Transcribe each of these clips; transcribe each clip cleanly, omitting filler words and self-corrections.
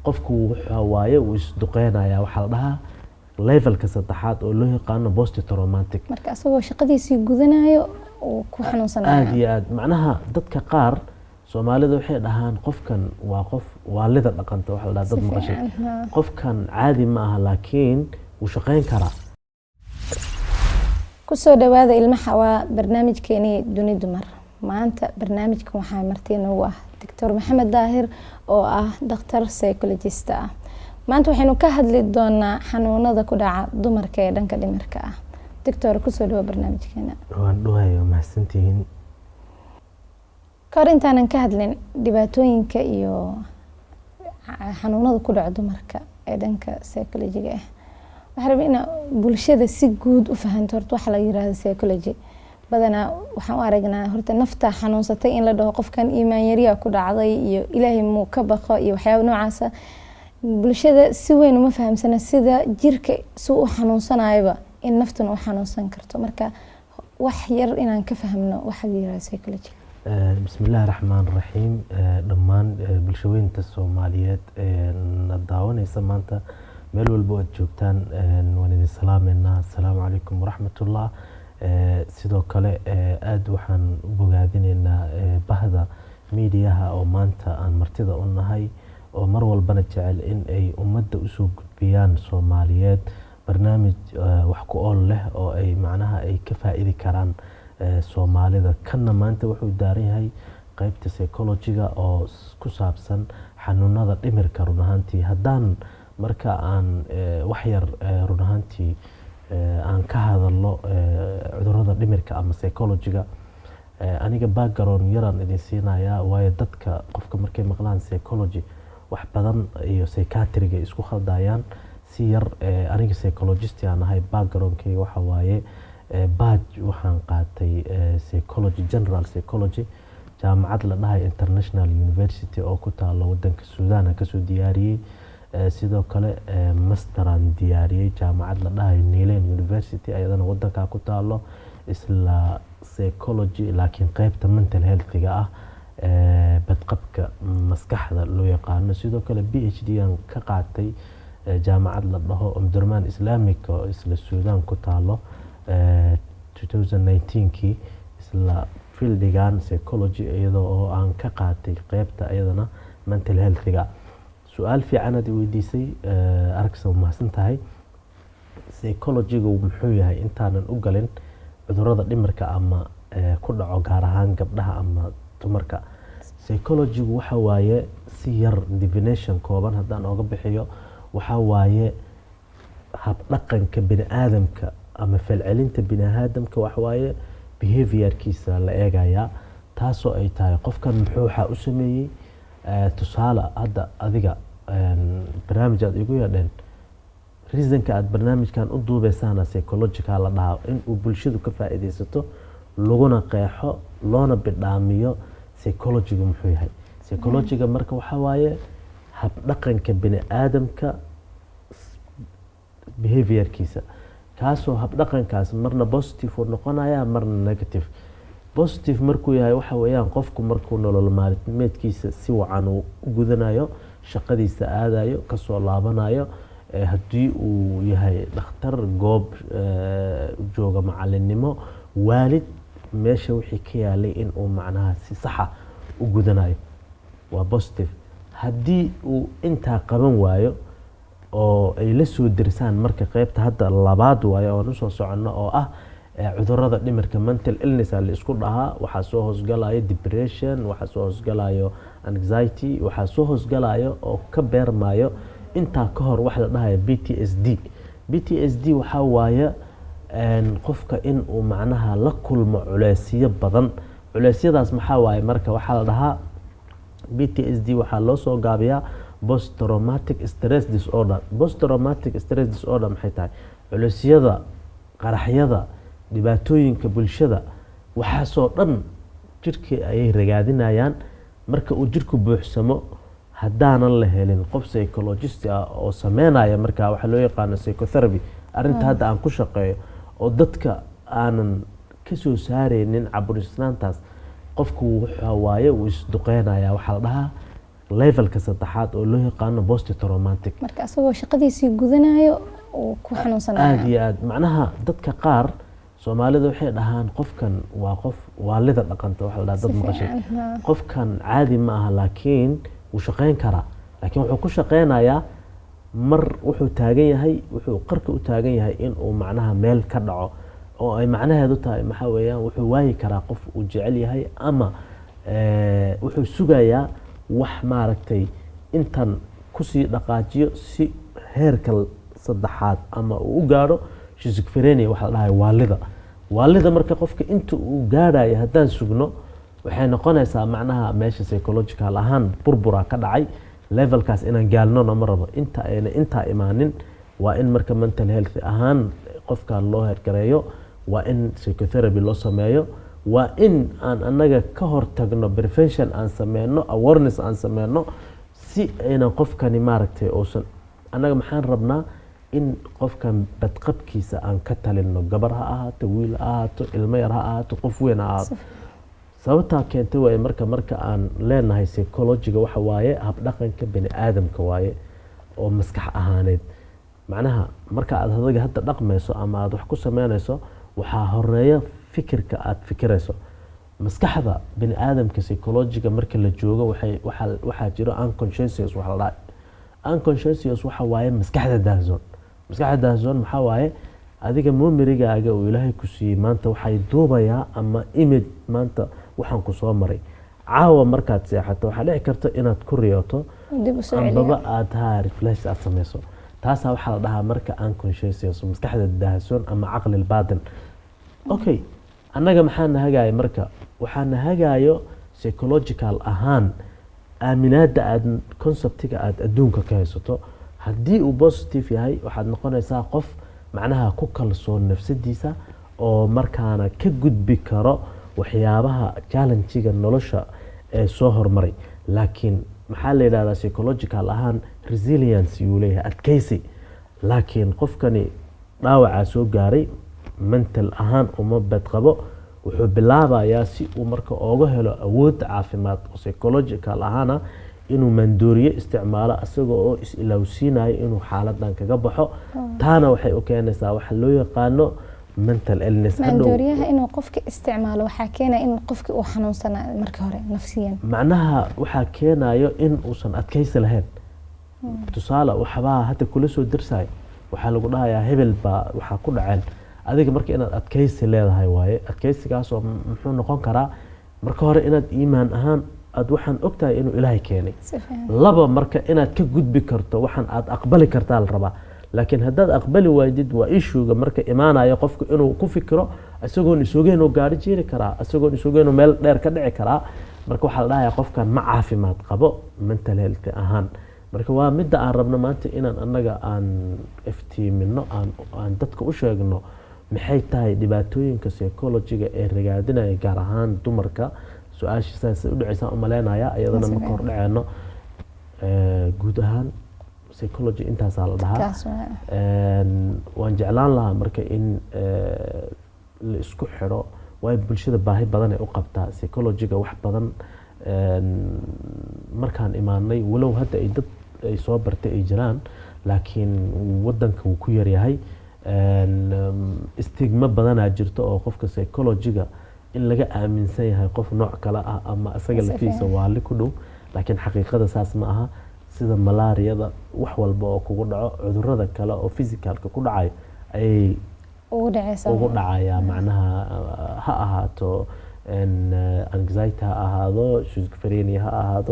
Qofku waxa waaye uu isduqeynaya. Waxaa la dhahaa levelka saddexaad oo loo yaqaano post traumatic. Marka asagoo shaqadiisii gudanayo uu ku xanuunsanaya. Aada iyo aad. Macnaha dadka qaar, Soomaalida waxay dhahaan qofkan waa qof waalida dhaqanta, waxa la dhahaa dad Si maqashay. fiican, haa. Qofkan caadi ma aha, laakiin wuu shaqeyn karaa. Kusoo dhawaada Ilmaha, waa barnaamijkeenii Duni Dumar. Maanta barnaamijkan waxaa marti inoogu ah Doctor Maxamed Daahir oo ah dhakhtar psychologist ah. Maanta waxaynu ka hadli doonaa xanuunada ku dhaca dumarka ee dhanka dhimirka ah. Doctor, kusoo dhawo barnaamijkeena. Waan dhawahay, waa mahadsantihiin. Kahor intaanan ka hadlin dhibaatooyinka iyo xanuunada ku dhaca dumarka ee dhanka psychologiga ah, waxaan rabay inaa bulshada si guud u fahanto horta waxa la yirahdo psychology. Badanaa waxaan u aragnaa horta nafta xanuunsatay in la dhaho qofkan iimaan yariyaa ku dhacday iyo Ilaahay muu ka baqo iyo waxyaaba noocaasa. Bulshada si weyn uma fahamsana sida jirka si u xanuunsanayoba in naftuna u xanuunsan karto. Marka wax yar inaan ka fahmno waxa la yirahdo psychology. Bismi illaahi raxmaan raxiim. Dhammaan bulshaweynta Soomaaliyeed ee na daawanaysa maanta, meel walba aad joogtaan, waan idin salaameynaa. Asalaamu calaykum waraxmatullah. Sidoo kale aada waxaan u bogaadineynaa bahda miidiyaha oo maanta aan martida u nahay, oo mar walbana jecel in ay ummadda usoo gudbiyaan Soomaaliyeed barnaamij wax ku ool leh oo ay macnaha ay ka faa-iidi karaan Soomaalida. Kanna maanta wuxuu daaran yahay qeybta psychology-ga oo ku saabsan xanuunada dhimirka. Run ahaantii, haddaan marka aan wax yar run ahaantii aan ka hadalno cudurrada dhimirka ama psychology-ga, aniga background yaraan idin siinayaa, waayo dadka qofka markay maqlaan psychology wax badan iyo psychiatriga isku khaldayaan si yar. Aniga psychologist aan ahay. Backgroundkayga waxa waaye baaj waxaan qaatay psychology, general psychology, jaamacad la dhahay International University oo ku taalo wadanka Suudaan aan kasoo diyaariyey. Sidoo kale masteraan diyaariyey jaamacad la dhahayo Nilen University, ayadana wadankaa ku taalo, isla psychology, laakiin qeybta mental healthiga ah, badqabka maskaxda loo yaqaano. Sidoo kale PhD aan ka qaatay jaamacad la dhaho Omdurman Islamic oo isla Suudaan ku taalo, 2019kii, isla fieldigan psychology, iyadoo oo aan ka qaatay qeybta iyadana mental healthiga. Su-aal fiican aad i weydiisay, aragsa, mahadsan tahay. Psychologygu muxuu yahay? Intaanan u galin cudurada dhimirka ama ku dhaco gaar ahaan gabdhaha ama dumarka, psychologygu waxa waaye, si yar definition kooban haddaan ooga bixiyo, waxa waaye habdhaqanka bini aadamka ama falcelinta bini aadamka. Waxa waaye behaviorkiisa la eegayaa, taasoo ay tahay qofkan muxuu waxaa u sameeyey. Tusaale, hadda adiga barnaamij aad igu yeedheen, reasonka aad barnaamijkan u duubeysaana psychological la dhahaa, in uu bulshadu ka faa'iideysato, laguna qeexo, loona bidhaamiyo psychologygu muxuu yahay. Psychologyga marka waxaa waaye habdhaqanka bini aadamka, behaviorkiisa, kaasoo habdhaqankaas marna positive uu noqonaya, marna negative. Positive markuu yahay waxa weeyaan qofku markuu nolol maalmeedkiisa si wacan uu u gudanayo, shaqadiisa aadayo, kasoo laabanayo, haddii uu yahay dhakhtar, goob jooga, macalinimo, waalid, meesha wixii ka yaalay in uu macnaha si saxa u gudanayo, waa positive. Haddii uu intaa qaban waayo oo ay la soo dirsaan, marka qeybta hadda labaad waayo oon usoo soconno, oo ah cudurada dhimirka, mental illness la isku dhahaa, waxaa soo hoosgalayo depression, waxaa soo hoosgalayo anxiety, waxaa soo hoosgalayo oo ka beermayo intaa ka hor waxa la dhahayo PTSD. PTSD waxaa waaye qofka in uu macnaha la kulmo culeysyo badan. Culeysyadaas maxaa waaye? Marka waxaa la dhahaa PTSD, waxaa loo soo gaabiyaa post traumatic stress disorder. Post traumatic stress disorder maxay tahay? Culeysyada, qaraxyada, dhibaatooyinka bulshada, waxaasoo dhan jirkii ayay ragaadinayaan. Marka uu jirku buuxsamo, haddaanan la helin qof psychologist ah oo sameynaya markaa waxaa loo yaqaano psychotherapy, arrinta hadda aan ku shaqeeyo, oo dadka aanan kasoo saareynin caburisnaantaas, qofku waxa waaye uu isduqeynaya. Waxaa la dhahaa Levelka saddexaad oo loo yaqaano post traumatic. Marka asagoo shaqadiisii gudanayo uu ku xanuunsanayo. Aada iyo aad. Macnaha dadka qaar Soomaalida waxay dhahaan qofkan waa qof waalida dhaqanta, waxa la dhahaa dad Si maqashay fiican, haa. Qofkan caadi ma aha, laakiin wuu shaqayn karaa, laakiin wuxuu ku shaqaynayaa mar wuxuu taagan yahay, wuxuu qarka u taagan yahay in uu macnaha meel ka dhaco, oo ay macnaheedu tahay maxaa weeyaan, wuxuu waayi karaa qof uu jecel yahay ama wuxuu sugayaa wax maaragtay intan kusii dhaqaajiyo si heerka saddexaad ama uu u gaadho schizophrenia, waxa la dhahay waalida. Waalida marka qofka inta uu gaadhayo haddaan sugno, waxay noqonaysaa macnaha meesha psychological ahaan burbura ka dhacay. Levelkaas inaan gaalnona ma rabo. Inta ayna intaa imaanin, waa in marka mental health ahaan qofkan loo hergareeyo, waa in psychotherapy loo sameeyo, waa in aan annaga ka hortagno, prevention aan sameyno, awareness aan sameyno, si aynan qofkani maaragtay uusan. Annaga maxaan rabnaa? In qofkan badqabkiisa aan ka talino, gabar ha ahaato, wiil ha ahaato, ilmo yar ha ahaato, qof weyn ha ahaato. Sababtaa keentay waaye marka aan leenahay psychologiga waxa waaye habdhaqanka bani aadamka waaye oo maskax ahaaneed. Macnaha marka aad adiga hadda dhaqmayso ama aad wax ku sameynayso, waxaa horeeya fikirka aad fikirayso. Maskaxda bani aadamka psychologiga marka la joogo, waxay waxaa jiro unconscious, waxa la dhahay unconscious waxa waaye maskaxda daahsoon. Maskaxda daahsoon maxaa waaye? Adiga memorygaaga uu Ilaahay ku siiyey maanta waxay duubayaa ama image maanta waxaan ku soo maray. Caawa markaad seexato, waxaa dhici karta inaad ku riyooto dib u soo celiyo. Ambaba aad ha refresh aad sameyso. Taasaa waxaa la dhahaa marka unconscious, maskaxda daahsoon ama caqli baatin. Okay, annaga maxaa na hagaayo? Marka waxaa na hagaayo psychological ahaan aaminaada aad conceptiga aad adduunka ka haysato. Haddii uu positive yahay, waxaad noqonaysaa qof macnaha ku kalsoon nafsadiisa oo markaana ka gudbi karo waxyaabaha challenge-ga nolosha ee soo hormaray. Laakiin maxaa la yidhahdaa psychological ahaan? Resilience yuu leeyahay, adkeysi. Laakiin qofkani dhaawacaa soo gaaray, mental ahaan uma badqabo. Wuxuu bilaabayaa si uu marka ooga helo awood caafimaad oo psychological ahaana inuu maandooriye isticmaalo, isaga oo is-ilowsiinayo inuu xaaladan kaga baxo. Taana waxay u keenaysaa waxa loo yaqaano mental illness hadhow. Maandooriyaha inuu qofka isticmaalo waxaa keenaya in qofki uu xanuunsanaa marka hore nafsiyan. Macnaha waxaa keenayo in uusan adkeysi lahayn. Tusaale, waxbaa hadda kula soo dirsayo, waxaa lagu dhahayaa hebel baa waxaa ku dhaceen. Adiga marka inaad adkeysi leedahay waaye. Adkeysigaasoo muxuu noqon karaa? Marka hore inaad iimaan ahaan aad waxaan ogtahay inuu Ilaahay keenay. Si fiican. Laba, marka inaad ka gudbi karto waxaan aad aqbali kartaa la rabaa. Laakiin haddaad aqbali waydid, waa issuega marka imaanayo qofku inuu ku fikiro isagoon isogeen oo gaari jiiri karaa, isagoon isogeen oo meel dheer ka dhici karaa. Marka waxaa la dhahayaa qofkan ma caafimaad qabo mental health ahaan. Marka waa midda aan rabno maanta inaan annaga aan iftiimino, aan dadka u sheegno maxay tahay dhibaatooyinka psychologiga ee ragaadinaya, gaar ahaan dumarka. Su-aasha saas u dhacaysaa u maleynaya, iyadana ma ka hor dhaceyno. Guud ahaan psychology intaasaa la dhahaa. Kaas waa. Waan jeclaan lahaa marka in la isku xidho, waayo bulshada baahi badan ay u qabtaa psychologiga wax badan. Markaan imaanay, walow hadda ay dad ay soo bartay ay jiraan, laakiin wadanka wuu ku yaryahay. Stigma badanaa jirto oo qofka psychologiga in laga aaminsan yahay qof nooc kale ah ama isaga Si lafiisa fiican. waali ku dhow. Laakiin xaqiiqada saas ma aha. Sida malaariyada, wax walba oo kugu dhaco, cudurada kale oo physicalka ku dhacayo ayay ugu dhacaysa. Ugu dhacaya. Macnaha ha ahaato anxiety, ha ahaado schizophrenia, ha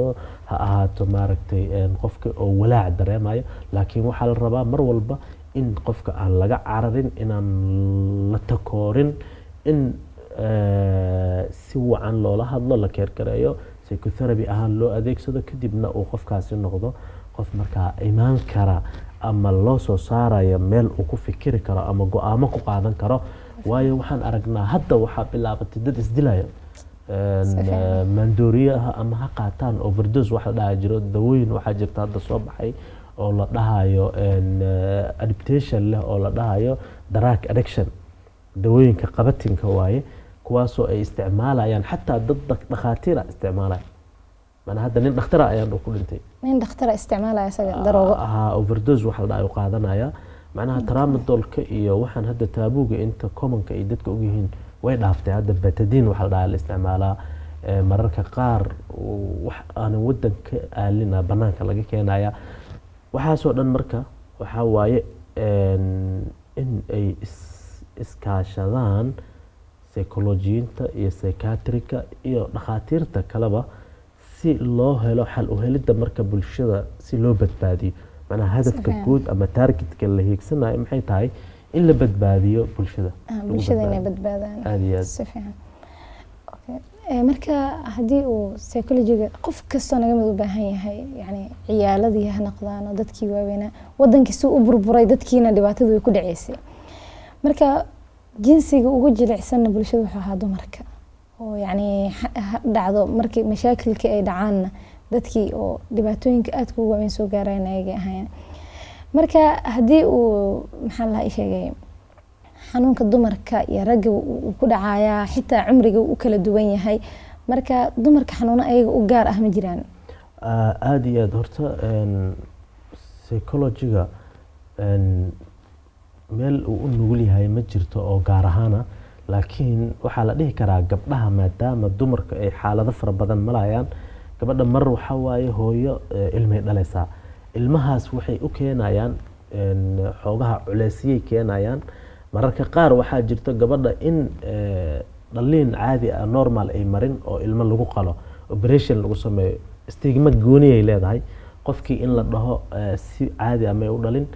ahaato maaragtay qofka oo walaac dareemayo. Laakiin waxaa la rabaa mar walba in qofka aan laga cararin, inaan la takoorin, in si wacan loola hadlo, la keergareeyo, psychotherapy ahaan loo adeegsado, kadibna uu qofkaasi noqdo qof markaa imaan kara ama loo soo saarayo meel uu ku fikiri karo ama go-aamo ku qaadan karo. Waayo waxaan aragnaa hadda waxaa bilaabatay dad isdilayo. Si fiican. Maandooriyaha ama ha qaataan overdose waxa la dhaha jiro, dawooyin waxaa jirta hadda soo baxay oo la dhahayo adaptation leh oo la dhahayo drug addiction, dawooyinka qabatinka waaye, kuwaasoo ay isticmaalayaan xataa dad dhakhaatiira isticmaalaya. Macnaha hadda nin dhakhtara ayaan ku dhintay. Nin dhakhtara isticmaalaya isaga daroogo? Ha, overdose waxa la dhahay u qaadanaya. Macnaha tramadolka iyo waxaan hadda taabuuga inta commonka ay dadka ogyihiin way dhaaftay. Hadda betadine waxa la dhahaa la isticmaalaa. Mararka qaar wax aanan wadanka aalina banaanka laga keenaya. Waxaasoo dhan marka waxaa waaye in ay iskaashadaan psychologiyiinta iyo psychiatrika iyo dhakhaatiirta kaleba si loo helo xal u helidda marka bulshada si loo badbaadiyo. Macnaha hadafka guud ama targetka la hiigsanayo maxay tahay? In la badbaadiyo bulshada. Ah, lagu bulshada inay badbaadiyo. Badbaadaan. Aad iyo aad. Si fiican. Okay. Marka haddii uu psychologiga qof kastoo naga mid u baahan yahay, yani ciyaaladii ha noqdaan oo dadkii waaweynaa, wadankii si u burburay, dadkiina dhibaatadu way ku dhaceysay. Marka jinsiga ugu jilicsanna bulshada wuxuu ahaa dumarka, oo yacni dhacdo markii mashaakilkii ay dhacaanna dadkii oo dhibaatooyinka aadka ugu waaweyn soo gaarayna ayagay ahaayeen. Marka haddii uu, maxaa la sheegay, xanuunka dumarka iyo ragga uu ku dhacayaa, xitaa cumriga uu u kala duwan yahay, marka dumarka xanuuno ayaga u gaar ah ma jiraan? Aada iyo aad. Horta psychologiga meel uu u nugul yahay ma jirto oo gaar ahaana, laakiin waxaa la dhihi karaa gabdhaha, maadaama dumarka ay xaalado fara badan malayaan. Gabadha mar waxaa waaye hooyo, ilmay dhalaysaa. Ilmahaas waxay u keenayaan xoogaha culeysiyay keenayaan. Mararka qaar waxaa jirto gabadha in dhaliin caadi ah, normal ay marin oo ilmo lagu qalo, operation lagu sameeyo. Stigma gooniyay leedahay qofkii in la dhaho si caadi ah may u dhalin,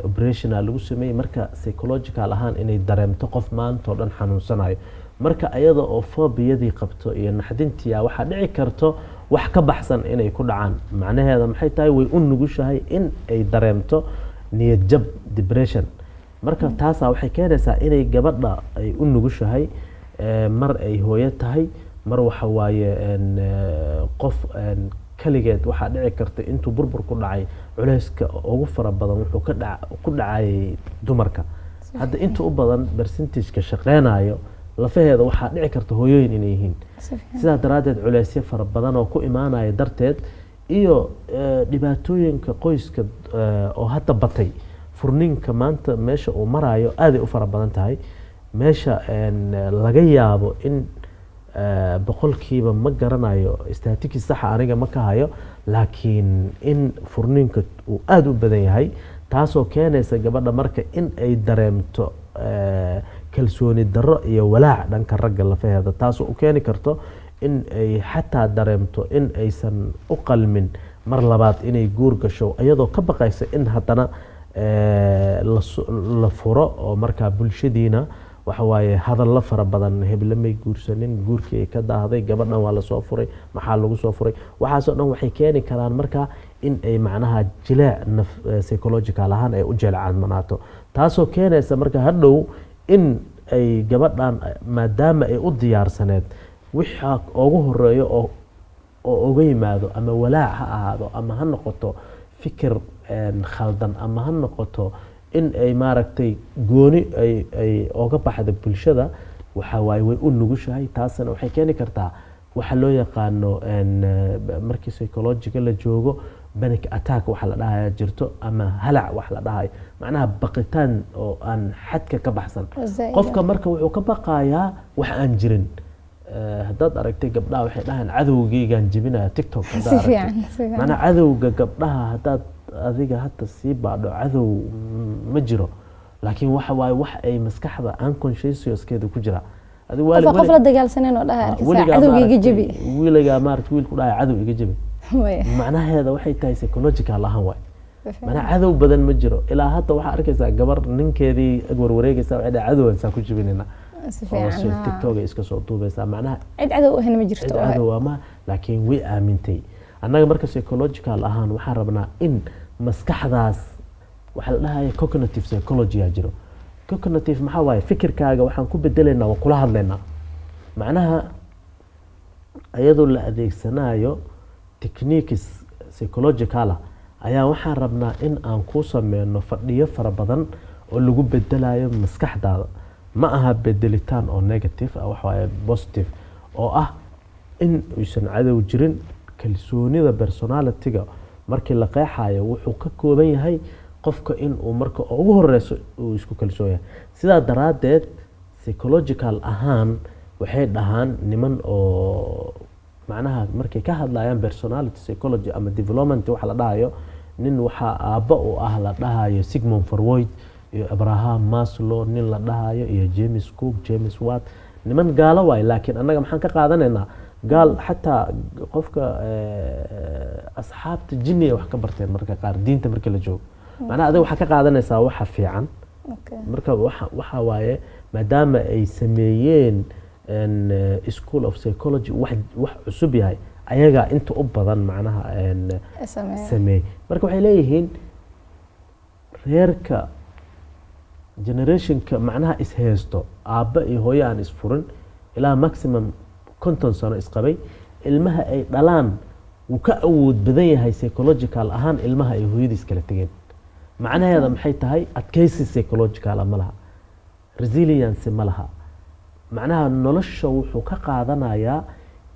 operationa lagu sameeyey. Marka psychological ahaan inay dareemto qof maanta oo dhan xanuunsanayo, marka ayada oo phobiyadii qabto iyo naxdintiya, waxaa dhici karto wax ka baxsan inay ku dhacaan. Macnaheeda maxay tahay? Way u nugushahay in ay dareemto niyad jab, depression. Marka taasaa waxay keenaysaa inay gabadha ay u nugushahay, mar ay hooyo tahay, mar waxa waaye qof kaligeed. Waxaa dhici karta intuu burbur ku dhacay culeyska ugu fara badan wuxuu ku dhacayay dumarka. Hadda inta u badan percentageka shaqeynayo lafaheeda waxaa dhici karta hooyooyin inay yihiin. Sidaa daraaddeed culeysyo fara badan oo ku imaanaya darteed iyo dhibaatooyinka qoyska oo hadda batay, furniinka maanta meesha uu marayo aaday u fara badan tahay. Meesha laga yaabo in boqolkiiba, ma garanayo statistics saxa aniga ma ka hayo, laakiin in furniinka uu aada u badan yahay, taasoo keenaysa gabadha marka in ay dareemto kalsooni darro iyo walaac dhanka ragga lafaheeda, taasoo u keeni karto in ay xataa dareemto in aysan u qalmin mar labaad inay guur gasho, iyadoo ka baqaysa in haddana la furo oo markaa bulshadiina waxa waaye hadallo fara badan: heble may guursanin, guurkii ay ka daahday, gabadhan waa lasoo furay, maxaa lagu soo furay? Waxaasoo dhan waxay keeni karaan markaa in ay macnaha jileec naf psychological ahaan ay u jeelcaanmanaato, taasoo keenaysa marka hadhow in ay gabadhan, maadaama ay u diyaarsaneed, waxa ugu horeeyo oo uga yimaado, ama walaac ha ahaado, ama ha noqoto fikir khaldan, ama ha noqoto in ay maaragtay gooni ay oga baxda bulshada, waxa waaye way u nugushahay. Taasna waxay keeni kartaa waxa loo yaqaano markii psychologiga la joogo panic attack waxa la dhahaya jirto, ama halac wax la dhahayo, macnaha baqitaan oo aan xadka ka baxsan. Oo zaa'id qofka ah. Marka wuxuu ka baqayaa wax aan jirin. Haddaad aragtay gabdhaha waxay dhahaan cadowgaygaan jebinaya TikTok haddaad Si aragtay. fiican, si fiican. Macnaha cadowga gabdhaha haddaad adiga hadda sii baadho, cadow ma jiro, laakiin waxa waaye wax ay maskaxda unconsciouskeeda ku jira. Adiga qofa qof la dagaalsaneen oo dhaha arkaysaa weligaa cadowga iga maaragtay- jebi. Weligaa maaragtay wiil ku dhahaya cadow iga jebi? Maya. Macnaheeda waxay tahay psychological ahaan waay. Si fiican. Macnaha cadow badan ma jiro. Ilaa hadda waxaa arkaysaa gabar ninkeedii ag warwareegaysa, waxay dhahay cadowgan saa ku jebinayna Si oo fiican soo TikTok ay iska soo duubaysaa. Macnaha cid cadow ahna ma jirto. Cid cadow ama, laakiin way aamintay. Annaga marka psychological ahaan waxaan rabnaa in maskaxdaas waxaa la dhahaya cognitive psychology aa jiro. Cognitive maxaa waaye? Fikirkaaga waxaan ku bedelaynaa, waan kula hadlaynaa, macnaha iyadoo la adeegsanayo techniques psychological ah ayaa waxaan rabnaa in aan ku sameyno fadhiyo fara badan oo lagu bedelayo maskaxdaada. Ma aha bedelitaan oo negative ah, waxa waaye positive oo ah in uusan cadow jirin. Kalsoonida personality-ga markii la qeexayo, wuxuu ka kooban yahay qofka in uu marka ugu horeyso uu isku kalsoon yahay. Sidaa daraaddeed, psychological ahaan waxay dhahaan niman oo macnaha markay ka hadlayaan personality psychology ama development waxa la dhahayo, nin waxaa aabba u ah la dhahayo Sigmund Freud iyo Abraham Maslow nin la dhahayo iyo James Cook, James Watt. Niman gaalo waay, laakiin annaga maxaan ka qaadanaynaa? Gaal xataa qofka asxaabta jinniga wax ka barteen marka qaar diinta markii la joogo, macnaha adiga waxaa ka qaadanaysaa waxa fiican. Marka waxa waaye, maadaama ay sameeyeen school of psychology, wax cusub yahay, ayagaa inta u badan macnaha sameeya. Sameeyey. Marka waxay leeyihiin reerka generationka macnaha ishaysto, aabba iyo hooyo aan isfurin ilaa maximum 50 sano isqabay, ilmaha ay dhalaan wuu ka awood badan yahay psychological ahaan ilmaha ay hooyadiis kala tegeen. Macnaheeda maxay tahay? Adkaysi psychological ma laha, resilience ma laha. Macnaha nolosha wuxuu ka qaadanayaa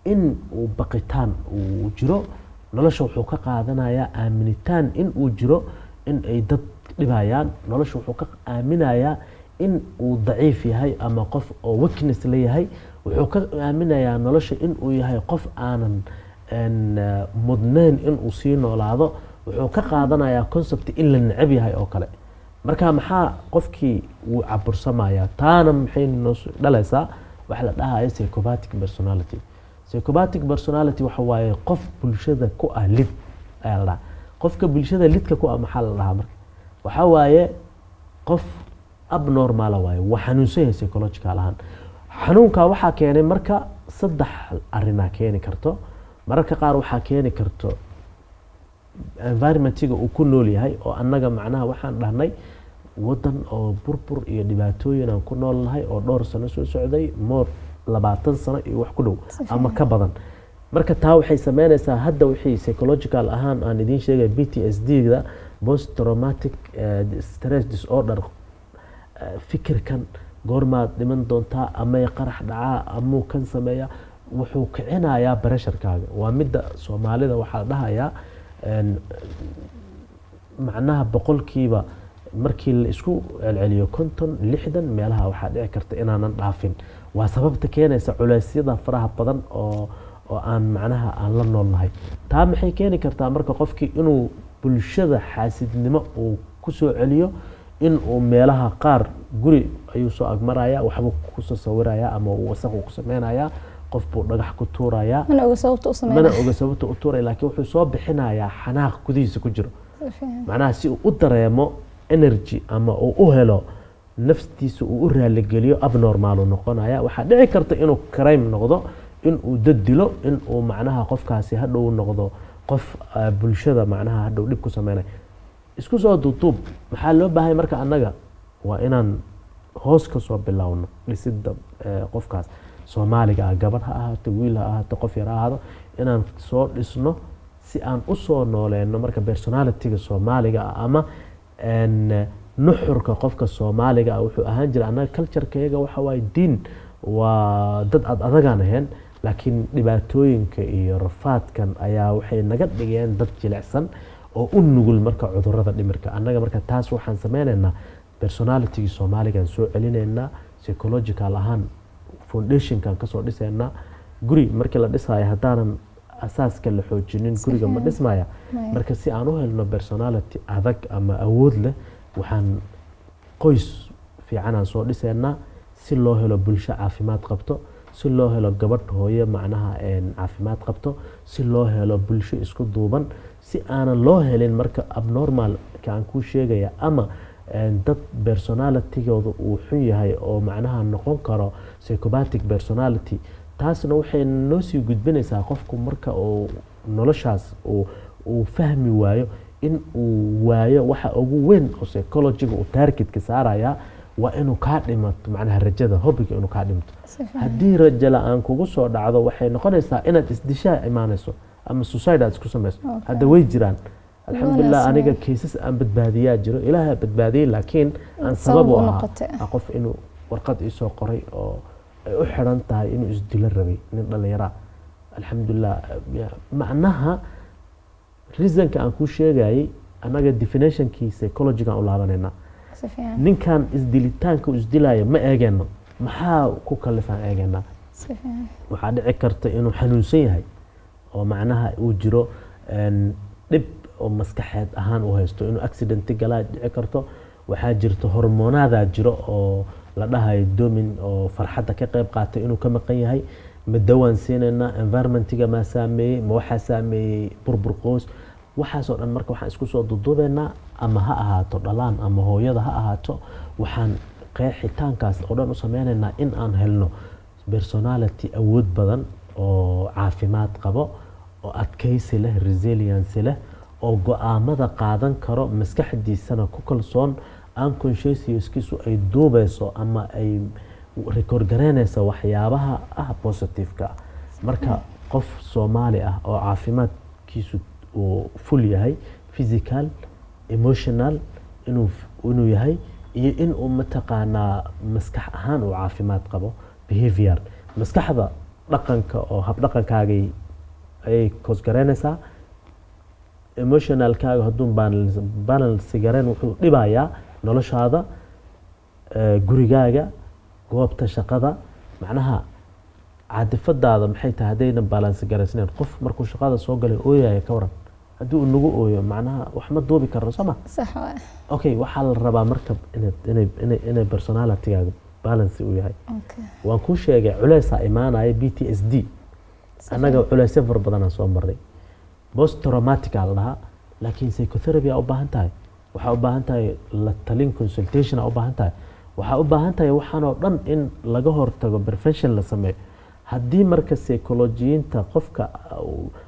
in uu baqitaan uu jiro, nolosha wuxuu ka qaadanayaa aaminitaan in uu jiro in ay dad dhibayaan, nolosha wuxuu ka aaminayaa in uu daciif yahay ama qof oo weakness leeyahay, wuxuu ka aaminayaa nolosha in uu yahay qof aanan mudnayn in uu sii noolaado, wuxuu ka qaadanayaa concept in la neceb yahay oo kale. Marka maxaa qofkii wuu cabursamayaa? Taana maxay noo dhalaysaa? Waxa la dhahayo psychopathic personality. Psychopathic personality waxa waaye qof bulshada ku ah lid ayaa la dhahaa. Qofka bulshada lidka ku ah maxaa la dhahaa? Marka waxaa waaye qof abnormal waaye, waa xanuunsan yahay psychological ahaan. Xanuunka waxaa keenay marka saddex arinaa keeni karto. Mararka qaar waxaa keeni karto environmentiga uu ku nool yahay, oo annaga macnaha waxaan dhahnay wadan oo burbur iyo dhibaatooyin aan ku nool nahay oo dhowr sano soo socday, more 20 sano iyo wax ku dhow ama ka badan. Marka taa waxay sameynaysaa hadda wixii psychological ahaan aan idiin sheegay, PTSD da, post traumatic stress disorder. Fikirkan goormaad dhiman doontaa, amay qarax dhacaa, amuu kan sameeya, wuxuu kicinayaa pressurekaaga. Waa midda Soomaalida waxaa la dhahayaa macnaha boqolkiiba markii la isku celceliyo 50, 60 meelaha waxaa dhici karta inaanan dhaafin. Waa sababta keenaysa culeysyada faraha badan oo aan macnaha aan la noolnahay. Taa maxay keeni kartaa? Marka qofkii inuu bulshada xaasidnimo uu kusoo celiyo, in uu meelaha qaar guri ayuu soo agmaraya, waxbuu kusoo sawiraya ama uu wasaq uu ku sameynaya, qof buu dhagax ku tuurayaa. Mana oga sababta u mana sameynaya. Oga sababta u tuuraya, laakiin wuxuu soo bixinayaa xanaaq gudihiisa ku jiro. Si fiican. Macnaha si uu u dareemo energy ama uu u helo naftiisa uu u raaligeliyo, abnormal uu noqonaya. Waxaa dhici karta inuu crime noqdo, in uu dad dilo, in uu macnaha qofkaasi hadhow noqdo qof bulshada macnaha hadhow dhib ku sameynaya. Isku soo duuduub, maxaa loo baahay? Marka annaga waa inaan hoos ka soo bilowno dhisidda qofkaas Soomaaliga ah, gabadh ha ahaato, wiil ha ahaato, qof yar ha ahaado, inaan soo dhisno si aan u soo nooleyno marka personalityga Soomaaliga ah ama nuxurka qofka Soomaaliga ah wuxuu ahaan jiray. Annaga culturekayaga waxa waaye diin, waa dad ad adagaan ahayn, laakiin dhibaatooyinka iyo rafaadkan ayaa waxay naga dhigeen dad jilicsan oo u nugul marka cudurada dhimirka. Annaga marka taas waxaan sameynaynaa personalitygii Soomaaligaan soo celinaynaa, psychological ahaan foundationkan kasoo dhisaynaa. Guri markii la dhisaayo, haddaanan asaaska la xoojinin, guriga ma dhismaya. Maya. Marka si aan u helno personality adag ama awood leh, waxaan qoys fiicanaan soo dhisaynaa si loo helo bulsho caafimaad qabto, si loo helo gabadh hooyo macnaha caafimaad qabto, si loo helo bulsho isku duuban, si aanan loo helin marka abnormalka aan kuu sheegaya ama dad personalitygooda uu xun yahay oo macnaha noqon karo psychopathic personality. Taasna waxay noo sii gudbinaysaa qofku marka uu noloshaas uu fahmi waayo, in uu waayo waxa ugu weyn oo psychologiga uu targetka saaraya waa inuu kaa dhimato macnaha rajada, hobiga inuu kaa dhimto. Si fiican. Haddii rajo la-aan kugu soo dhacdo, waxay noqonaysaa inaad isdishaa imaanayso ama suicide aad isku samayso. Hadda way jiraan, alxamdulilah. Wanaagsan. Aniga cases aan badbaadiyaa jiro, Ilaaha badbaadiyey, laakiin aan sabab sabab u u ahaa noqotay. Qof inuu warqad iisoo qoray oo ay u xiran tahay inuu isdilo rabay, nin dhallinyaraa. Alxamdulilah. Macnaha reasonka aan kuu sheegayay, annaga definitionkii psychologygan u laabanayna. Si fiican. Ninkan isdilitaanka uu isdilaayo ma eegeyno, maxaa ku kalifaan eegeynaa. Si fiican. Waxaa dhici karta inuu xanuunsan yahay oo macnaha uu jiro dhib oo maskaxeed ahaan u haysto, inuu accident galaa dhici karto. Waxaa jirta hormoonaadaa jiro oo la dhahayo dopamine oo farxadda ka qayb qaatay inuu ka maqan yahay. Ma dawaan siinaynaa? Environmentiga maa saameeyey? Ma waxaa saameeyey burbur qoys? Waxaasoo dhan marka waxaan isku soo dudubeynaa, ama ha ahaato dhalaan ama hooyada ha ahaato, waxaan qeexitaankaas oo dhan u sameynaynaa in aan helno personality awood badan oo caafimaad qabo oo adkaysi leh, resilience leh, oo go-aamada qaadan karo, maskaxdiisana ku kalsoon, unconsciouskiisu ay duubeyso ama ay record gareynayso waxyaabaha ah positive-ka. Marka qof Soomaali ah oo caafimaadkiisu uu full yahay, physical, emotional inuu yahay iyo inuu mataqaanaa maskax ahaan uu caafimaad qabo, behavior, maskaxda, dhaqanka oo habdhaqankaagay ayay cause gareynaysaa. Emotionalkaaga hadduu balance gareen, wuxuu dhibayaa noloshaada, gurigaaga, goobta shaqada. Macnaha caadifadaada maxay tahay haddayna balance garaysnayn? Qof markuu shaqada soo galay ooyaya, ka waran haddii uu nagu ooyo? Macnaha wax ma duubi karno, soo ma? Sax waa. Okay, waxaa la rabaa marka inay personalitygaaga balance uu yahay. Waan kuu sheegay, culeysaa imaanaya, PTSD. Annaga culeysyo fara badanaa soo marray, post traumatic aa la dhahaa, laakiin psychotherapy aa u baahan tahay, waxaa u baahan tahay la talin, consultation aa u baahan tahay, waxaa u baahan tahay waxaan oo dhan in laga hortago, prevention la sameeyo. Haddii marka psychologiyiinta qofka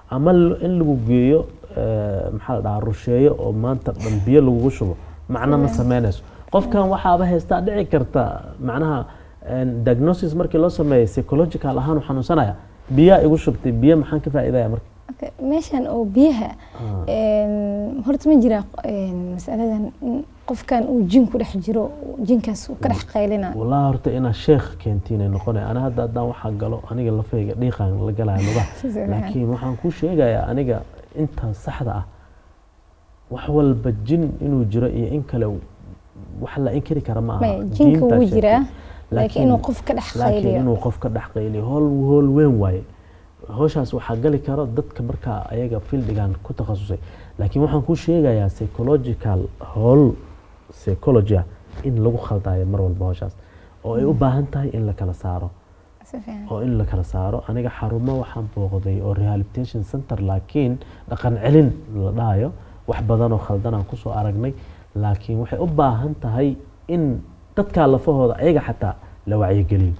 ama in lagu geeyo maxaa la dhahaa, rusheeyo oo maanta dhan biyo lagugu shubo, macno ma sameynayso. Qofkan waxaaba haystaa dhici karta, macnaha diagnosis markii loo sameeyo, psychological ahaan u xanuunsanaya, biyaa igu shubtay, biyo maxaan ka faa'iidaya marka? Okay, meeshan oo biyaha horta ma jira masaladan in qofkan uu jin ku dhex jiro, jinkaas uu ka dhex qaylina? Wallahi horta inaa sheekh keentiin ay noqonaya. Ana hadda haddaan waxaa galo, aniga lafayga dhiiqaan la galaya lugaha. Laakiin waxaan kuu sheegayaa aniga inta saxda ah, wax walba jin inuu jiro iyo in kale wax la inkiri kara ma aha. Maya, jinka Diintaa wuu sheegtay. jiraa, laakiin inuu qof ka dhex laakiin qayliyo. Inuu qof ka dhex qayliyo howl weyn waaye. Howshaas waxaa gali karo dadka markaa ayaga fieldigan ku takhasusay. Laakiin waxaan kuu sheegayaa psychological howl, psychology ah, in lagu khaldayo mar walba howshaas oo ay u baahan tahay in la kala saaro. Si fiican. Oo in la kala saaro. Aniga xarumo waxaan booqday oo rehabilitation center, laakiin dhaqan celin la dhahayo, wax badan oo khaldan aan kusoo aragnay. Laakiin waxay u baahan tahay in dadkaa lafahooda ayaga xataa la wacyigeliyo.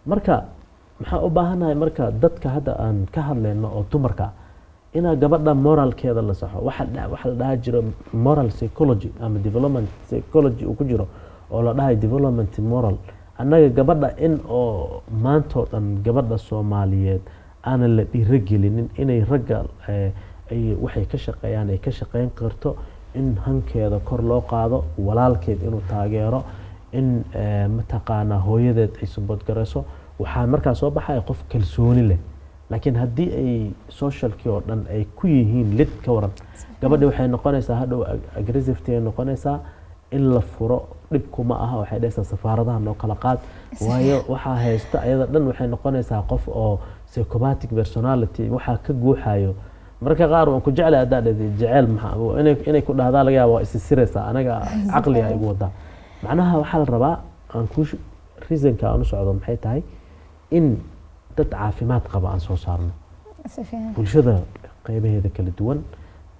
Marka maxaa u baahannahay? Marka dadka hadda aan ka hadlayno oo dumarka ah, inaa gabadha moralkeeda la saxo. Waxa la dhaha jiro moral psychology ama development psychology uu ku jiro oo la dhahayo development moral. Annaga gabadha in oo maantoo dhan gabadha Soomaaliyeed aanan la dhiirigelinin inay ragga ay waxay ka shaqeeyaan ay ka shaqeyn karto, in hankeeda kor loo qaado, walaalkeed inuu taageero, in mataqaanaa hooyadeed ay support garayso, waxaa markaa soo baxaya qof kalsooni leh. Laakiin haddii ay socialkii oo dhan ay ku yihiin lid, ka waran gabadhi? Waxay noqonaysaa hadhow aggressivety ay noqonaysaa. In la furo dhib kuma aha, waxay dhahaysaa safaaradaha noo kala qaad, waayo waxaa haysta ayada dhan. Waxay noqonaysaa qof oo psychopathic personality waxaa ka guuxayo. Marka qaar waan ku jeclay haddaa dhahday, jeceyl maxaa inay ku dhahdaa laga yaaba, waa isisiraysaa, anaga caqliga igu wadaa. Macnaha waxaa la rabaa aan ku reasonka aan u socdo maxay tahay? In dad caafimaad qaba aan soo saarno Si fiican. bulshada qeybaheeda kala duwan.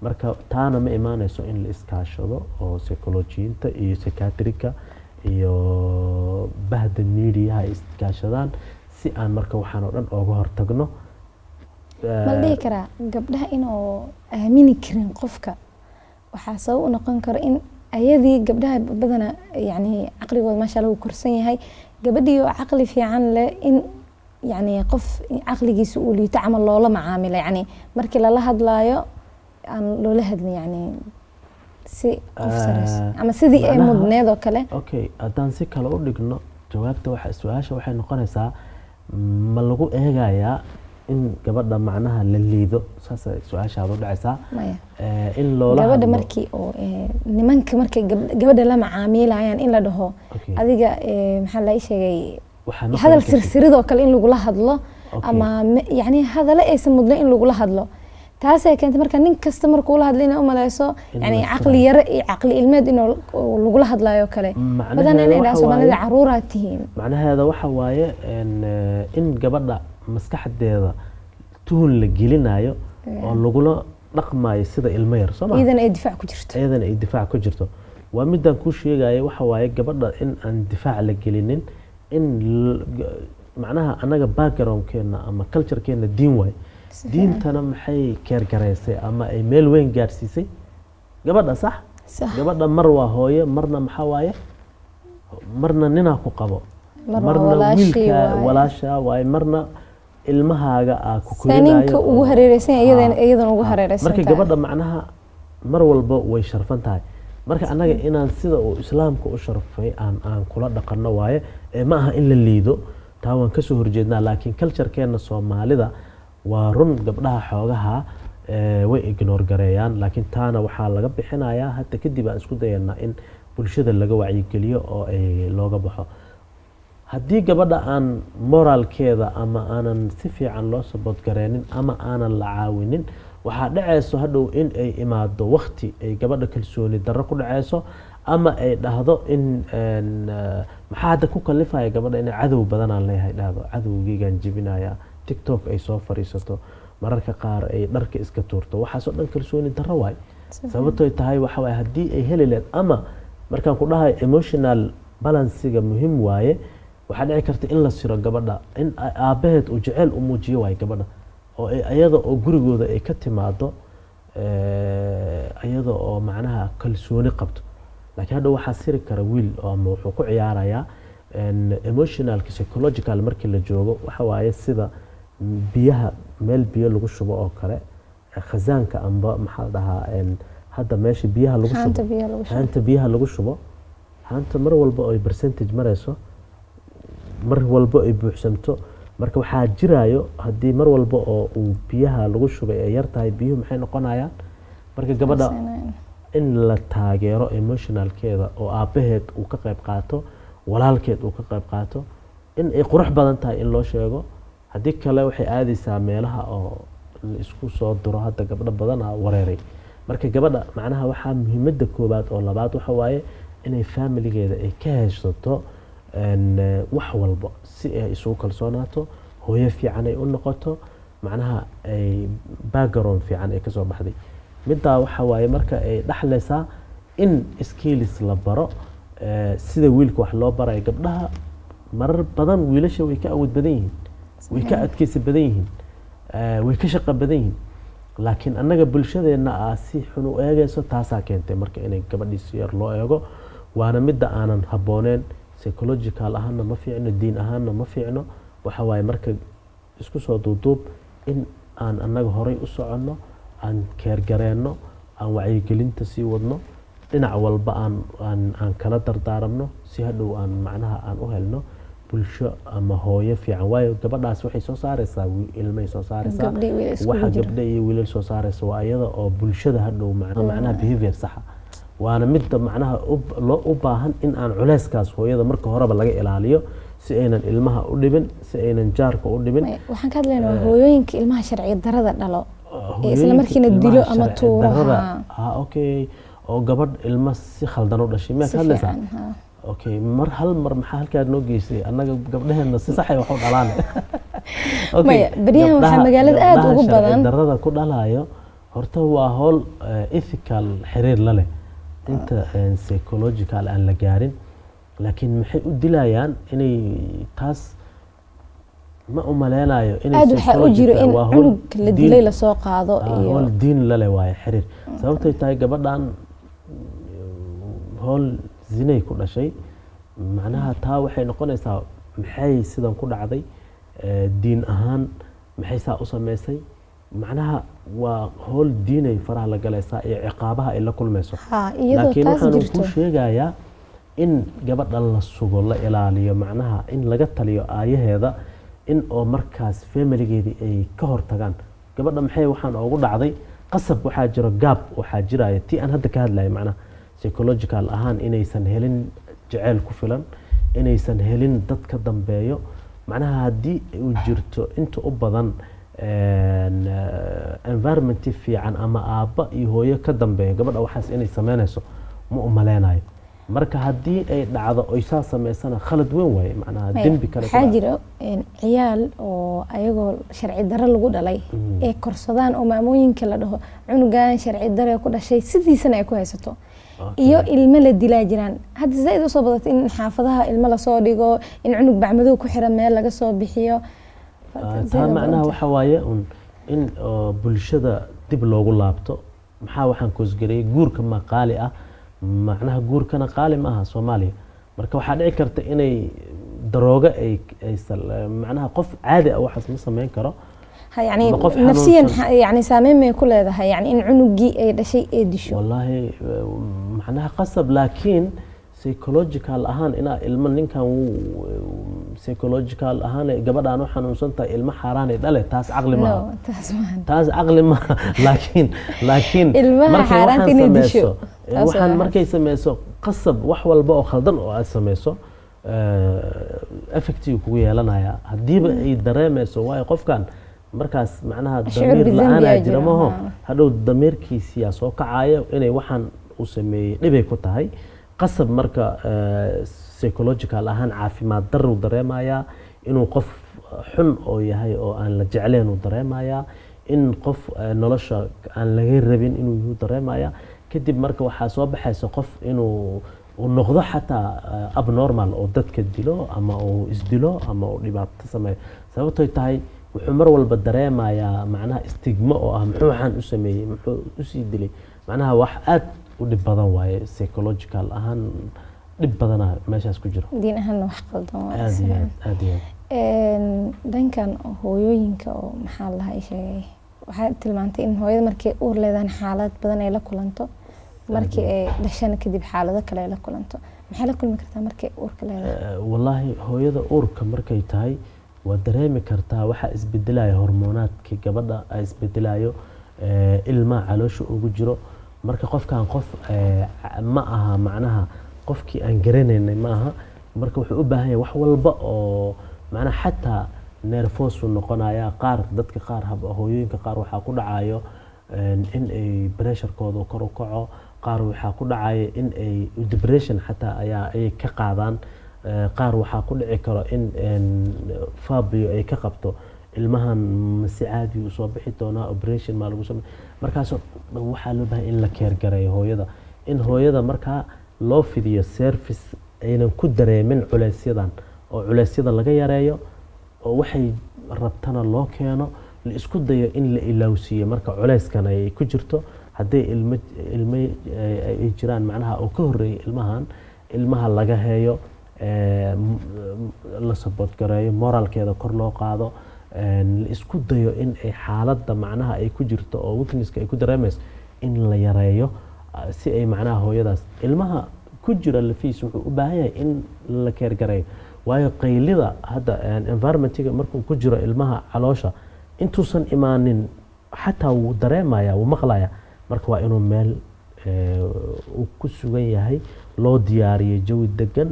Marka taana ma imaaneyso in la iskaashado oo psychologiyiinta iyo psychiatrica iyo bahda mediaha ay iskaashadaan si aan marka waxaan oo dhan ooga hortagno. Ma la dhihi karaa gabdhaha inuu aamini karin qofka waxaa sabab u noqon karo in ayadii gabdhaha badana, yani caqligooda maasha Allah uu korsan yahay, gabadhii oo caqli fiican leh in yani qof caqligiisa uu liito camal loola macaamilo, yani markii lala hadlaayo aan loola hadlin yani si qof sareyso ama sidii ay mudneed oo kale? Okay, haddaan si kale u dhigno jawaabta, waxa su-aasha waxay noqonaysaa, ma lagu eegayaa In gabadha macnaha la liido, saasay su-aashaada u dhacaysaa? Maya. In loola gabadha hadlo. Markii oo nimanka markay gabadha la macaamiilayaan, in la dhaho adiga maxaa la ii sheegay, Waxaa ma hadal qaban kartid. sirsiridoo kale in lagula hadlo ama yacni hadale aysan mudnayn in lagula hadlo, taasay keentay marka nin kasta markuu la hadlo inay umaleyso In yani la caqli sirayo. Yare iyo caqli ilmeed inuu oo lagula hadlayo kale Macnaheeda badan inay dhahaan waxa Soomaalida waaye- caruuraa tihiin. Macnaheeda waxa waaye in gabadha maskaxdeeda tuhun la gelinayo oo lagula dhaqmayo sida ilmo yar, soo ma? Iyadana ay difaac ku jirto. Iyadana ay difaac ku jirto. Waa midaan kuu sheegaya, waxa waaye gabadha in aan difaac la gelinin, in macnaha annaga backgroundkeena ama culturekeena diin waaye. Si fiican. Diintana maxay keergaraysay ama ay meel weyn gaarsiisay gabadha, sax? Sax. Gabadha mar waa hooyo, marna maxaa waaye, marna ninaa ku qabo, Mar waa walaashii wiilka waaye. Walaasha waaye, marna ilmahaaga aa ku saa ninka korinayo ugu hareereysan yahay, iyadana ugu hareereysan Marka tahay. Gabadha macnaha mar walba way sharfan tahay. Marka annaga inaan sida uu Islaamka u sharfay aan kula dhaqanno waaye, ee ma aha in la liido. Taa waan kasoo horjeednaa, laakiin culturekeena Soomaalida waa run, gabdhaha xoogaha way ignore gareeyaan, laakiin taana waxaa laga bixinayaa hadda kadib aan isku dayanaa in bulshada laga wacyigeliyo oo ay looga baxo. Haddii gabadha aan moraalkeeda ama aanan si fiican loo support gareenin ama aanan la caawinin, waxaa dhacayso hadhow in ay imaado wakti ay gabadha kalsooni darro ku dhacayso ama ay dhahdo in maxaa hadda ku kalifaya gabadha inay cadow badanaan leeyahay dhahdo, cadowgeygaan jebinaya, TikTok ay soo fariisato, mararka qaar ay dharka iska tuurto. Waxaasoo dhan kalsooni darro waay. Sababtoy tahay waxa waaye, haddii ay heli lahayd ama markaan ku dhahay emotional balancega muhiim waaye, waxaa dhici karta in la siro gabadha, in aabbaheed uu jeceyl u muujiyo waaye gabadha, oo iyada oo gurigooda ay ka timaado iyada oo macnaha kalsooni qabto. Laakiin hadha waxaa siri kara wiil oo ama wuxuu ku ciyaarayaa emotionalka. Psychological markii la joogo, waxa waaye sida biyaha meel biyo lagu shubo oo kale, khazaanka amba maxaa la dhahaa, hadda meesha biyaha lagu haanta shubo, biyaha lagu shubo. Haanta biyaha lagu shubo, haanta mar walba ay percentage marayso, mar walba ay buuxsamto, marka waxaa jiraayo haddii mar walba oo uu biyaha lagu shubay ay yar tahay, biyuhu maxay noqonayaan? Marka gabadha in la taageero emotionalkeeda oo aabbaheed uu ka qayb qaato, walaalkeed uu ka qayb qaato, in ay qurux badan tahay in loo sheego. Haddii kale waxay aadaysaa meelaha oo la isku soo duro. Hadda gabdho badan a wareeray. Marka gabadha macnaha waxaa muhiimadda koowaad oo labaad waxa waaye inay familigeeda ay ka heshato wax walba si ay isugu kalsoonaato, hooyo fiican ay u noqoto, macnaha ay background fiican ay kasoo baxday. Middaa waxa waaye marka ay dhaxlaysaa in skills la baro, sida wiilka wax loo barayo gabdhaha. Marar badan wiilasha way ka awood badan yihiin, way ka adkeysi badan yihiin, way ka shaqo badan yihiin, laakiin annaga bulshadeenna ah si xun u eegayso. Taasaa keentay marka inay gabadhii si yar loo eego, waana midda aanan habbooneen. Psychological ahaanna ma fiicno, diin ahaanna ma fiicno. Waxa waaye marka isku soo duuduub in aan annaga horay u soconno, aan keergareenno, aan wacyigelinta sii wadno, dhinac walba aan kala dardaaramno, si hadhow aan macnaha aan u helno bulsho ama hooyo fiican. Waayo gabadhaas waxay soo saareysaa ilmay soo saareysaa. Gabdho iyo wiilal iskugu Waxa jiro. Gabdho iyo wiilal soo saareysa waa iyada oo bulshada hadhow macnaha behavior saxa. Waana midda macnaha loo u baahan in aan culeyskaas hooyada marka horeba laga ilaaliyo, si aynan ilmaha u dhibin, si aynan jaarka u dhibin. Maya, waxaan ka hadlaynaa waa hooyooyinka ilmaha sharci darada dhalo ee isla Hooyooyinka markiina ilmaha dilo ama sharci tuuro. darrada. Okay, oo gabadh ilmo si khaldan u dhashay miyaa Si ka hadlaysaa? fiican, haa. Okay, mar hal mar maxaa halkaa noo geysay? Annaga gabdhaheena si saxay wax u dhalaan. Okay, Maya, baryahan waxaa magaalada aad gabdhaha ugu sharci badan. darrada ku dhalayo horta waa howl ethical xiriir la leh inta psychological aan la gaarin, laakiin maxay u dilayaan inay taas ma u maleynayo inay Aad waxaa u jiro psychological in waa howl cunug la dilay lasoo qaado iyo howl diin lale waaye xiriir. Sababtay tahay gabadhan howl zinay ku dhashay, macnaha taa waxay noqonaysaa maxay sidan ku dhacday, diin ahaan maxay saa u sameysay? Macnaha waa howl diinay faraha la galaysaa iyo ciqaabaha ay la kulmayso. Iyadoo Laakiin taas waxaan jirto kuu sheegayaa in gabadha la sugo, la ilaaliyo, macnaha in laga taliyo aayaheeda. In oo markaas familigeedii ay ka hortagaan gabadha, maxay waxaan oogu dhacday? Qasab waxaa jiro gaab, waxaa jiraya tii aan hadda ka hadlayo, macnaha psychological ahaan inaysan helin jaceyl ku filan, inaysan helin dad ka dambeeyo. Macnaha haddii uu jirto inta u badan environment fiican ama aabba iyo hooyo ka dambeeyo, gabadha waxaas inay sameynayso ma u maleynayo. Marka haddii ay dhacdo oy saa sameysana, khalad weyn waaye, macnaha Maya, dembi kale ku waxaa dhacay. Jiro ciyaal oo ayagoo sharci darro lagu dhalay ee korsadaan oo maamooyinka la dhaho cunugan sharci darre ku dhashay, sidiisana ay ku haysato. Iyo ilmo la dilaa jiraan. Hadda zaaid usoo badatay in xaafadaha ilmo lasoo dhigo, in cunug bacmadow ku xiran meel laga soo bixiyo. Zaid Taa u macnaha badantay. Waxa waaye un in oo bulshada dib loogu laabto, maxaa waxaan koosgareeyay? Guurka ma qaali ah? Macnaha guurkana qaali ma aha Soomaaliya. Marka waxaa dhici karta inay daroogo ay macnaha qof caadi ah waxaas ma sameyn karo. Ha, yani Ma qof nafsiyan xanuunsan? Yani saameyn may ku leedahay, yani in cunugii ay dhashay ee disho? Wallaahi macnaha qasab, laakiin psychological ahaan inaa ilmo ninkan wuu psychological ahaan gabadhaan u xanuunsan tahay, ilmo xaaraanay dhale, taas caqli maaha. No, taas maahan. Taas caqli maaha, laakiin Ilmaha markay xaaraanta waxaan inay disho. sameyso Taas waxaan waa. Markay sameyso, qasab wax walba oo khaldan oo aad sameyso effectiga kugu yeelanaya haddiiba ay dareemeyso, waayo qofkan markaas macnaha shucuur damiir bidambi la-aanaa aa jira jira, maho. haa. Hadhow damiirkiisiyaa soo kacaya inay waxaan uu sameeyey dhibay ku tahay. Qasab marka psychological ahaan caafimaad daruu dareemayaa, inuu qof xun oo yahay oo aan la jecleen uu dareemayaa, in qof nolosha aan laga rabin inuu yuhu dareemaya. Kadib marka waxaa soo baxaysa qof inuu uu noqdo xataa abnormal oo dadka dilo ama uu isdilo ama uu dhibaato sameeyo, sababtoy tahay wuxuu mar walba dareemayaa macnaha stigma oo ah muxuu waxaan u sameeyey, muxuu usii dilay. Macnaha wax aad u dhib badan waaye, psychological ahaan dhib badanaa meeshaas ku jiro. Diin ahaanna wax qaldan waa. Aad iyo aad, aad iyo aad. Dhankan hooyooyinka oo maxaa la dhahaa sheegay, waxaa tilmaantay in hooyada markay uur leedaan xaalad badan ay la kulanto, markii ay dhashana kadib xaalado kale ay la kulanto. Maxay la kulmi kartaa markay uurka leedahay? Wallaahi hooyada uurka markay tahay waa dareemi kartaa waxaa isbedelaya, hormoonaadkii gabadha ay isbedelayo, ilmaha caloosha ugu jiro. Marka qofkan qof ma aha, macnaha qofkii aan garanaynay ma aha. Marka wuxuu u baahan yahay wax walba oo macnaha xataa nervous uu noqonaya. Qaar dadka qaar hooyooyinka qaar waxaa ku dhacayo in ay pressurekooda kor u kaco, qaar waxaa ku dhacaya in ay depression xataa ayaa ayay ka qaadaan. Qaar waxaa ku dhici karo in phobia ay ka qabto ilmahan, mase caadi uu soo bixi doonaa, operation maa lagu samey. Markaasoo dhan waxaa loo baahan in la care gareeyo hooyada, in hooyada markaa loo fidiyo service aynan ku dareemin culeysyadan, oo culeysyada laga yareeyo, oo waxay rabtana loo keeno, la isku dayo in la ilowsiiyo marka culeyskan ay ku jirto. Hadday ilmo ay jiraan macnaha oo ka horreeyay ilmahan, ilmaha laga heeyo, la support gareeyo, moraalkeeda kor loo qaado, la isku dayo in ay xaaladda macnaha ay ku jirto oo weaknesska ay ku dareemayso in la yareeyo, si ay macnaha hooyadaas ilmaha ku jira lafiis wuxuu u baahan yahay in la care gareeyo, waayo qaylida hadda environmentiga markuu ku jiro ilmaha caloosha intuusan imaanin xataa wuu dareemaya, wuu maqlaya. Marka waa inuu meel uu ku sugan yahay loo diyaariyo, jawi degan,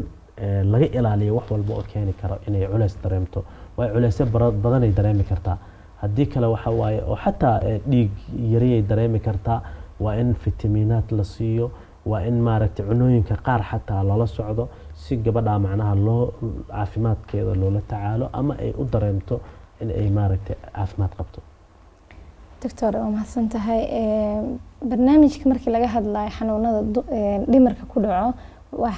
laga ilaaliyo wax walba oo keeni karo inay culeys dareemto, waayo culeysyo badanay dareemi kartaa. Haddii kale waxa waaye oo xataa dhiig yariyay dareemi kartaa. Waa in fitamiinaad la siiyo, waa in maaragtay cunooyinka qaar xataa lala socdo, si gabadha macnaha loo caafimaadkeeda loola tacaalo ama ay u dareemto in ay maaragtay caafimaad qabto. Doctor, waa mahadsan tahay. Barnaamijka markii laga hadlayo xanuunada dhimirka ku dhaco, wax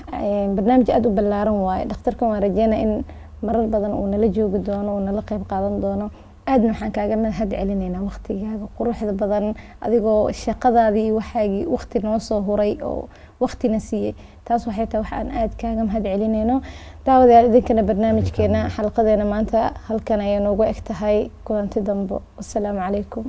barnaamij aada u ballaaran waaye. Dhakhtarkan waan rajeynaa in marar badan uu nala joogi doono, uu nala qeyb qaadan doono. Aadna waxaan kaaga mahad celinaynaa waqtigaaga quruxda badan, adigoo shaqadaadii iyo waxaagii waqti noo soo huray oo waqtina siiyey. Taas waxay tahay wax aan aada kaaga mahad celinayno. Daawadayaal, idinkana barnaamijkeena xalqadeena maanta halkan ayay noogu eg tahay. Kulanti dambo, wasalaamu calaykum.